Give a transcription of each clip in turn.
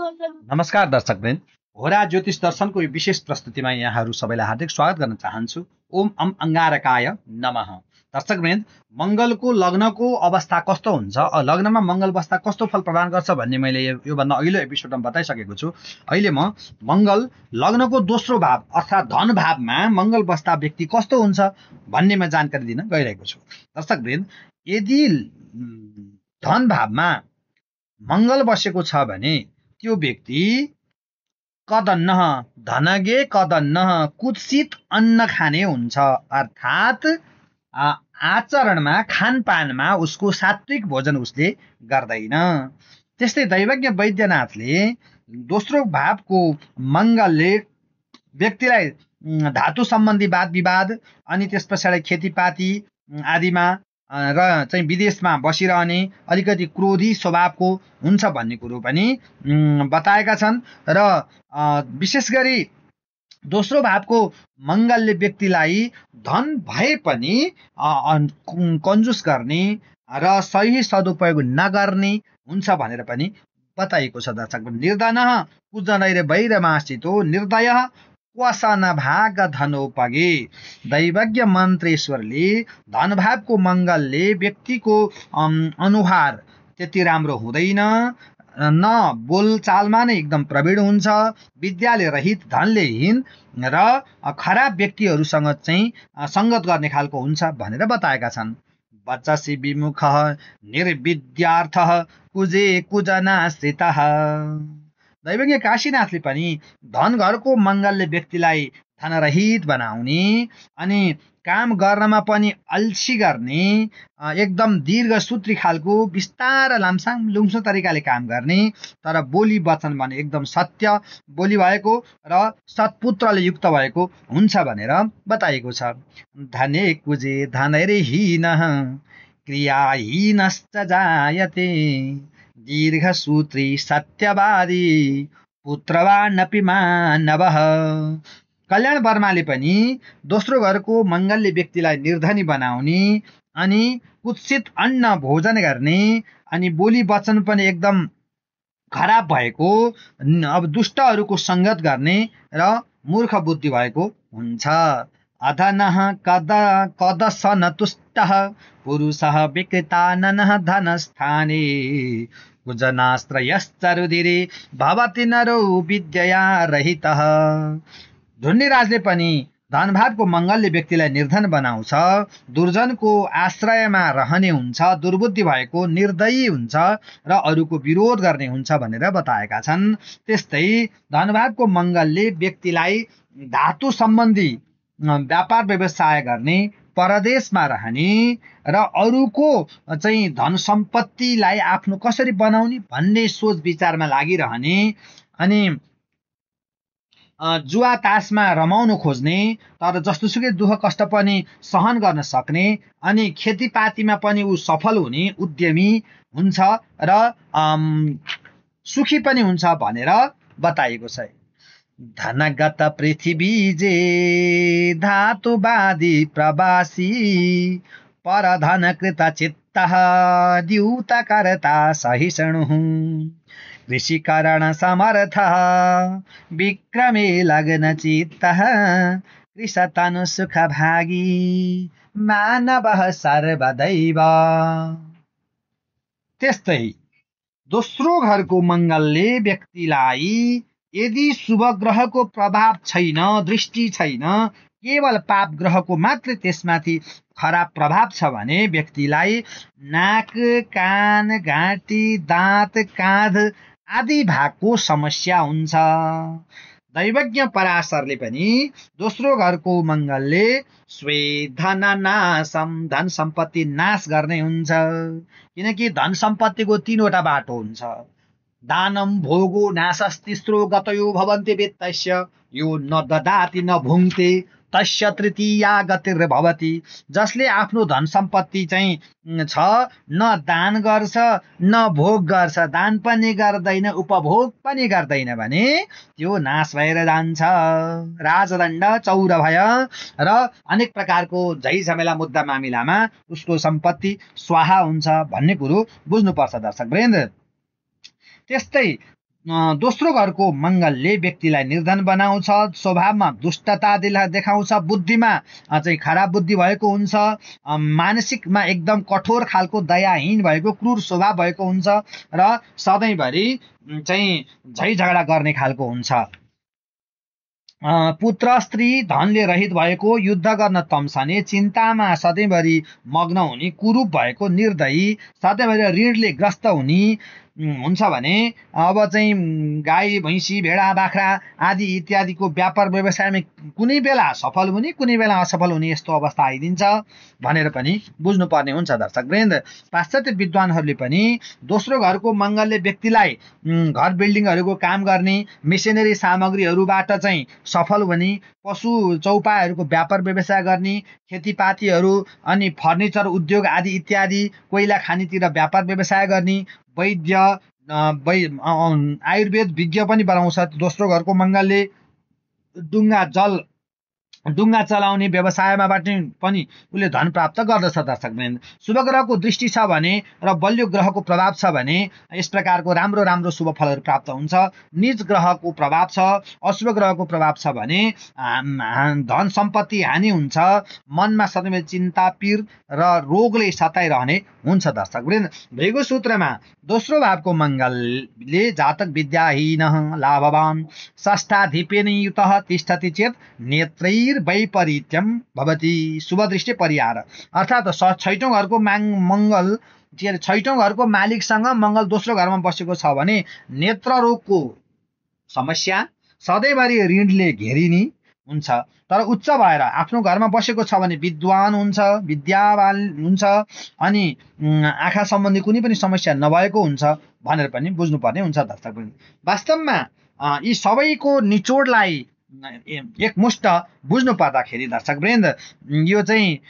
नमस्कार दर्शकवृन्द, होरा ज्योतिष दर्शनको यो विशेष प्रस्तुतिमा यहाँहरू सबैलाई हार्दिक स्वागत गर्न चाहन्छु। ओम अंगारकाय नमः। दर्शकवृन्द, मङ्गलको लग्नको अवस्था कस्तो हुन्छ, लग्नमा मङ्गल अवस्था कस्तो फल प्रदान गर्छ भन्ने मैले योभन्दा अघिल्लो एपिसोडमा बताइसकेको छु। अहिले म मङ्गल लग्नको दोस्रो भाव अर्थात् धन भावमा मङ्गल बस्दा व्यक्ति कस्तो हुन्छ भन्नेमा जानकारी दिन गइरहेको छु। दर्शकवृन्द, यदि धन भावमा मङ्गल बसेको छ भने त्यो व्यक्ति कदन्न धनगे कदन्न कुत्सित अन्न खाने हुन्छ, अर्थात् आचरणमा खानपानमा उसको सात्विक भोजन उसले गर्दैन। त्यस्तै दैवज्ञ वैद्यनाथले दोस्रो भावको मङ्गलले व्यक्तिलाई धातु सम्बन्धी वाद विवाद अनि त्यस पछाडि खेतीपाती आदिमा र चाहिँ विदेशमा बसिरहने अलिकति क्रोधी स्वभावको हुन्छ भन्ने कुरो पनि बताएका छन्। र विशेष गरी दोस्रो भावको मङ्गलले व्यक्तिलाई धन भए पनि कन्जुस गर्ने र सही सदुपयोग नगर्ने हुन्छ भनेर पनि बताइएको छ। दर्शक, निर्धनः कुजनैर वैरमासितो निर्दयः क्वसन भाग धनोपगे। दैवज्ञ मन्त्रेश्वरले धनभावको मङ्गलले व्यक्तिको अनुहार त्यति राम्रो हुँदैन, न बोलचालमा नै एकदम प्रवीण हुन्छ, विद्याले रहित धनले हीन र खराब व्यक्तिहरूसँग चाहिँ सङ्गत गर्ने खालको हुन्छ भनेर बताएका छन्। वचसि विमुखः निर्विद्यार्थः कुजे कुजनाश्रितः। दैवज्ञ काशीनाथले पनि धन घरको मङ्गलले व्यक्तिलाई धनरहित बनाउने अनि काम गर्नमा पनि अल्छी गर्ने, एकदम दीर्घ सूत्री खालको बिस्तार लामसाङ लुङसो तरिकाले काम गर्ने, तर बोली वचन भने एकदम सत्य बोली भएको र सत्पुत्रले युक्त भएको हुन्छ भनेर बताइएको छ। धने कुजे धनैर्हीनः क्रियाहीनश्च जायते दीर्घसूत्री सत्यवादी पुत्रवानपि मानवः। कल्याण वर्माले पनि दोस्रो घरको मङ्गलले व्यक्तिलाई निर्धनी बनाउने अनि कुत्सित अन्न भोजन गर्ने अनि बोली वचन पनि एकदम खराब भएको, अब दुष्टहरूको सङ्गत गर्ने र मूर्ख बुद्धि भएको हुन्छ। अधनः कदसन तुष्टः पुरुषः विकृताननः धनस्थाने कुजनाश्रयश्चरुधिरे भवति नरो विद्यया रहितः। धुन्नीराजले पनि धनभावको मङ्गलले व्यक्तिलाई निर्धन बनाउँछ, दुर्जनको आश्रयमा रहने हुन्छ, दुर्बुद्धि भएको, निर्दयी हुन्छ र अरूको विरोध गर्ने हुन्छ भनेर बताएका छन्। त्यस्तै धनभावको मङ्गलले व्यक्तिलाई धातु सम्बन्धी व्यापार व्यवसाय गर्ने, परदेशमा रहने र अरूको चाहिँ धन सम्पत्तिलाई आफ्नो कसरी बनाउने भन्ने सोच विचारमा लागिरहने अनि जुवा तासमा रमाउनु खोज्ने, तर जस्तोसुकै दुःख कष्ट पनि सहन गर्न सक्ने अनि खेतीपातीमा पनि ऊ सफल हुने उद्यमी हुन्छ र सुखी पनि हुन्छ भनेर बताइएको छ। धनगत पृथ्वीजे धातुवादी प्रवासी परधनकृत चित्तः द्यूतकर्ता सहिष्णुः कृषिकरण समर्थः विक्रमे लग्न चित्तः कृषतनु सुखभागी मानवः सर्वदैव। त्यस्तै दोस्रो घरको मङ्गलले व्यक्तिलाई यदि शुभ ग्रहको प्रभाव छैन, दृष्टि छैन, केवल पाप ग्रहको मात्रै त्यसमाथि खराब प्रभाव छ भने व्यक्तिलाई नाक, कान, घाँटी, दाँत, काँध आदि भागको समस्या हुन्छ। दैवज्ञ पराशरले पनि दोस्रो घरको मङ्गलले स्वे धन नाशम धन सम्पत्ति नाश गर्ने हुन्छ, किनकि धन सम्पत्तिको 3वटा बाटो हुन्छ। दानम भोगो नाशस्तिस्रो गतयो भवन्ति वित्तस्य यो न ददाति न भुङ्क्ते तस्य तृतीया गतिर्भवति। जसले आफ्नो धन सम्पत्ति चाहिँ छ, न दान गर्छ न भोग गर्छ, दान पनि गर्दैन उपभोग पनि गर्दैन भने त्यो नाश भएर जान्छ। राजदण्ड चौरभय र अनेक प्रकारको झै झमेला मुद्दा मामिलामा उसको सम्पत्ति स्वाहा हुन्छ भन्ने कुरो बुझ्नुपर्छ दर्शकवृन्द। त्यस्तै दोस्रो घरको मङ्गलले व्यक्तिलाई निर्धन बनाउँछ, स्वभावमा दुष्टता देखाउँछ, बुद्धिमा चाहिँ खराब बुद्धि भएको हुन्छ, मानसिकमा एकदम कठोर खालको दयाहीन भएको क्रूर स्वभाव भएको हुन्छ र सधैँभरि चाहिँ झै झगडा गर्ने खालको हुन्छ। पुत्र स्त्री धनले रहित भएको, युद्ध गर्न तम्सने, चिन्तामा सधैँभरि मग्न हुने, कुरूप भएको, निर्दयी, सधैँभरि ऋणले ग्रस्त हुने हुन्छ भने अब चाहिँ गाई भैँसी भेडा बाख्रा आदि इत्यादिको व्यापार व्यवसायमा कुनै बेला सफल हुने कुनै बेला असफल हुने यस्तो अवस्था आइदिन्छ भनेर पनि बुझ्नुपर्ने हुन्छ। दर्शकवृन्द, पाश्चात्य विद्वानहरूले पनि दोस्रो घरको मङ्गलले व्यक्तिलाई घर बिल्डिङहरूको काम गर्ने, मेसिनरी सामग्रीहरूबाट चाहिँ सफल हुने, पशु चौपाहरूको व्यापार व्यवसाय गर्ने, खेतीपातीहरू अनि फर्निचर उद्योग आदि इत्यादि, कोइला खानीतिर व्यापार व्यवसाय गर्ने, वैद्य आयुर्वेद विज्ञ पनि बनाउँछ दोस्रो घरको मङ्गलले। डुङ्गा चलाउने व्यवसायमा पनि उसले धन प्राप्त गर्दछ। दर्शकवृन्द, शुभ ग्रहको दृष्टि छ भने र बलियो ग्रहको प्रभाव छ भने यस प्रकारको राम्रो राम्रो शुभ फलहरू प्राप्त हुन्छ। निज ग्रहको प्रभाव छ, अशुभ ग्रहको प्रभाव छ भने धन सम्पत्ति हानि हुन्छ, मनमा सधैँ चिन्ता पीर र रोगले सताइरहने हुन्छ। दर्शकवृन्द, भृगु सूत्रमा दोस्रो भावको मङ्गलले जातक विद्याहीन लाभवान षष्ठाधिपेन युतः तिष्ठति चेत नेत्रैर्वैपरीत्यम भवति शुभ दृष्टि परिहार। अर्थात् छैटौँ घरको मङ्गल छैटौँ घरको मालिकसँग मङ्गल दोस्रो घरमा बसेको छ भने नेत्र रोगको समस्या, सधैँभरि ऋणले घेरिने हुन्छ। तर उच्च भएर आफ्नो घरमा बसेको छ भने विद्वान हुन्छ, विद्यावान हुन्छ अनि आँखा सम्बन्धी कुनै पनि समस्या नभएको हुन्छ भनेर पनि बुझ्नुपर्ने हुन्छ। दर्शकवृन्द, वास्तवमा यी सबैको निचोडलाई एकमुष्ट बुझ्नु पर्दाखेरि दर्शकवृन्द यो चाहिँ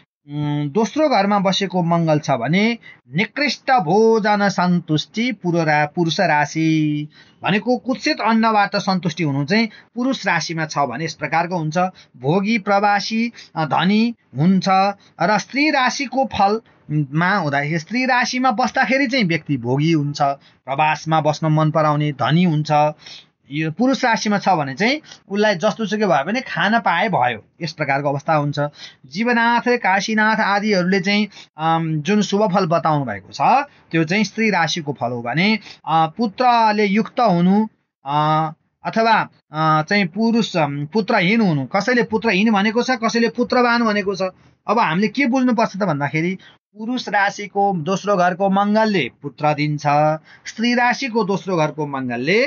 दोस्रो घरमा बसेको मङ्गल छ भने निकृष्ट भोजन सन्तुष्टि पुरुष राशि भनेको कुत्सित अन्नबाट सन्तुष्टि हुनु चाहिँ पुरुष राशिमा छ भने यस प्रकारको हुन्छ। भोगी प्रवासी धनी हुन्छ र स्त्री राशिको फलमा हुँदाखेरि स्त्री राशिमा बस्दाखेरि चाहिँ व्यक्ति भोगी हुन्छ, प्रवासमा बस्न मन पराउने धनी हुन्छ। यो पुरुष राशिमा छ भने चाहिँ उसलाई जस्तोसुकै भयो भने खान पाए भयो, यस प्रकारको अवस्था हुन्छ। जीवनाथ काशीनाथ आदिहरूले चाहिँ जुन शुभ फल बताउनु भएको छ त्यो चाहिँ स्त्री राशिको फल हो भने पुत्रले युक्त हुनु अथवा चाहिँ पुरुष पुत्रहीन हुनु। कसैले पुत्रहीन भनेको छ, कसैले पुत्रवान भनेको छ। अब हामीले के बुझ्नुपर्छ त भन्दाखेरि पुरुष राशिको दोस्रो घरको मङ्गलले पुत्र दिन्छ, स्त्री राशिको दोस्रो घरको मङ्गलले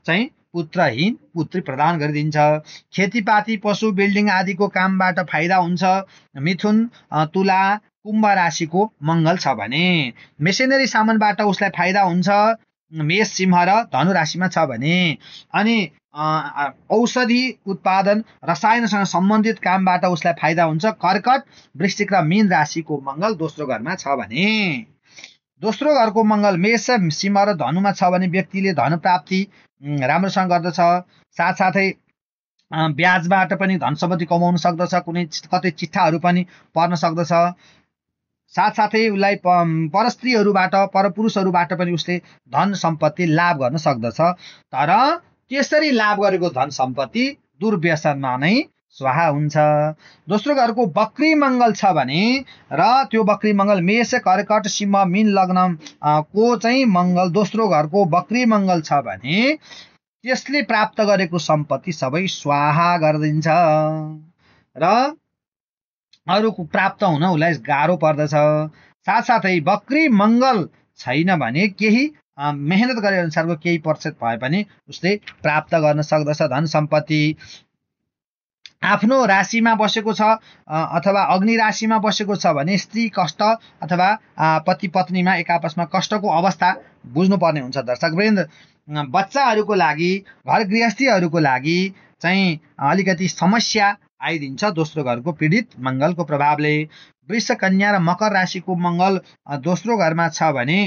चाहिँ पुत्रहीन पुत्री प्रदान गरिदिन्छ। खेतीपाती पशु बिल्डिङ आदिको कामबाट फाइदा हुन्छ। मिथुन तुला कुम्भ राशिको मङ्गल छ भने मेसिनरी सामानबाट उसलाई फाइदा हुन्छ। मेष सिंह र धनु राशिमा छ भने अनि औषधि उत्पादन रसायनसँग सम्बन्धित कामबाट उसलाई फाइदा हुन्छ। कर्कट वृश्चिक र मीन राशिको मङ्गल दोस्रो घरमा छ भने दोस्रो घरको मङ्गल मेष सिंह र धनुमा छ भने व्यक्तिले धन प्राप्ति राम्रोसँग गर्दछ। साथसाथै ब्याजबाट पनि धन सम्पत्ति कमाउन सक्दछ, कुनै कतै चिट्ठाहरू पनि पर्न सक्दछ। साथसाथै उसलाई परस्त्रीहरूबाट परपुरुषहरूबाट पनि उसले धन सम्पत्ति लाभ गर्न सक्दछ। तर त्यसरी लाभ गरेको धन सम्पत्ति दुर्व्यसनमा नै स्वाहा हुन्छ। दोस्रो घरको बक्री मङ्गल छ भने र त्यो बक्री मङ्गल मेष कर्कट सिंह मीन लग्न को चाहिँ मङ्गल दोस्रो घरको बक्री मङ्गल छ भने त्यसले प्राप्त गरेको सम्पत्ति सबै स्वाहा गरिदिन्छ र अरूको प्राप्त हुन उसलाई गाह्रो पर्दछ। साथसाथै बक्री मङ्गल छैन भने केही मेहनत गरे अनुसारको केही प्रतिशत भए पनि उसले प्राप्त गर्न सक्दछ धन सम्पत्ति। आफ्नो राशिमा बसेको छ अथवा अग्नि राशिमा बसेको छ भने स्त्री कष्ट अथवा पति पत्नीमा एक आपसमा कष्टको अवस्था बुझ्नुपर्ने हुन्छ। दर्शकवृन्द, बच्चाहरूको लागि घर गृहस्थीहरूको लागि चाहिँ अलिकति समस्या आइदिन्छ दोस्रो घरको पीडित मङ्गलको प्रभावले। वृष कन्या र मकर राशिको मङ्गल दोस्रो घरमा छ भने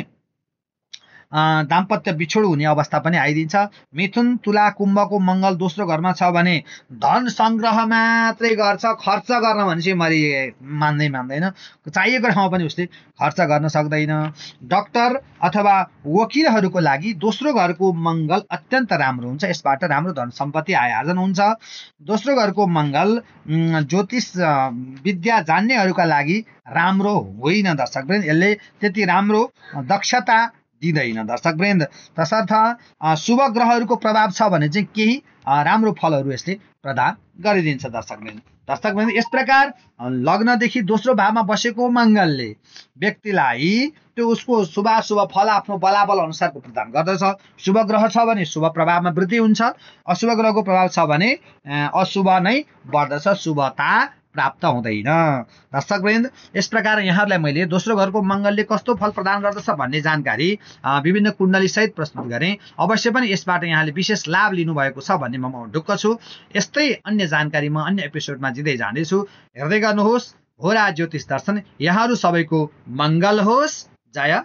दाम्पत्य बिछोड हुने अवस्था पनि आइदिन्छ। मिथुन तुला कुम्भको मङ्गल दोस्रो घरमा छ भने धन सङ्ग्रह मात्रै गर्छ, खर्च गर्न भनेपछि मरि मान्दैन, चाहिएको ठाउँमा पनि उसले खर्च गर्न सक्दैन। डाक्टर अथवा वकिलहरूको लागि दोस्रो घरको मङ्गल अत्यन्त राम्रो हुन्छ, यसबाट राम्रो धन सम्पत्ति आय आर्जन हुन्छ। दोस्रो घरको मङ्गल ज्योतिष विद्या जान्नेहरूका लागि राम्रो होइन दर्शकवृन्द, यसले त्यति राम्रो दक्षता दिँदैन दर्शकवृन्द। तसर्थ शुभ ग्रहहरूको प्रभाव छ भने चाहिँ केही राम्रो फलहरू यसले प्रदान गरिदिन्छ दर्शकवृन्द। यस प्रकार लग्नदेखि दोस्रो भावमा बसेको मङ्गलले व्यक्तिलाई त्यो उसको शुभाशुभ फल आफ्नो बलाबल अनुसारको प्रदान गर्दछ। शुभ ग्रह छ भने शुभ प्रभावमा वृद्धि हुन्छ, अशुभ ग्रहको प्रभाव छ भने अशुभ नै बढ्दछ, शुभता प्राप्त हुँदैन दर्शकवृन्द। यस प्रकार यहाँहरूलाई मैले दोस्रो घरको मङ्गलले कस्तो फल प्रदान गर्दछ भन्ने जानकारी विभिन्न कुण्डली सहित प्रस्तुत गरेँ। अवश्य पनि यसबाट यहाँले विशेष लाभ लिनुभएको छ भन्ने म ढुक्क छु। यस्तै अन्य जानकारी म अन्य एपिसोडमा दिँदै जानेछु। हेर्दै गर्नुहोस् होरा ज्योतिष दर्शन। यहाँहरू सबैको मङ्गल होस्। जय।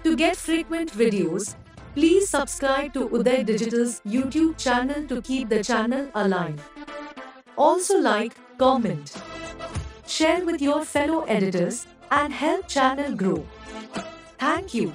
To get frequent videos, please subscribe to Uday Digital's YouTube channel to keep the channel alive. Also like, comment, share with your fellow editors and help channel grow. Thank you.